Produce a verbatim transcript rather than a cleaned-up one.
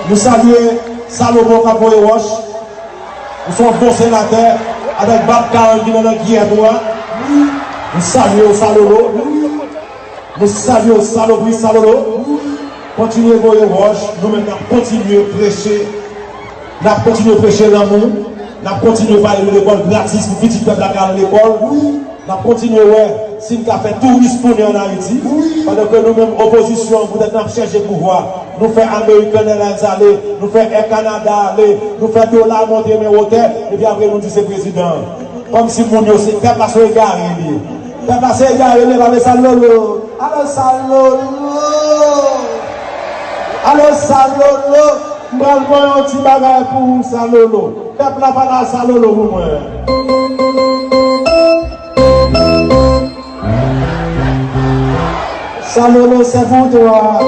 Nou salye Salomon k ap voye wòch. Ou se yon bon senatè avèk bab karann ki nan nan kiyèt ou a. Nou salye w, Salolo. Nou salye w, Salopri, Salolo. Kontinye voye wòch. Nou menm, n ap kontinye preche. N ap kontinye preche lanmou. N ap kontinye pale de lekòl gratis pou pitit pèp la ka al lekòl. N ap kontinye wè si n ka fè touris tounen ann Ayiti. Pandan ke nou menm, opozisyon, poutèt n ap chèche pouvwa, nou fè American Airlines ale, nou fè Air Canada ale, nou fè dola monte men wotè, epi apre nou di se prezidan an. Kòmsi moun yo se, pèp la se egare li ye. Pèp la se egare li ye, pa vle Salolo. Alo Salolo! Alo Salolo! M pral voye yon ti bagay pou ou, Salolo. Pèp la pa la, Salolo pou mwen. Salolo, c'est pour toi.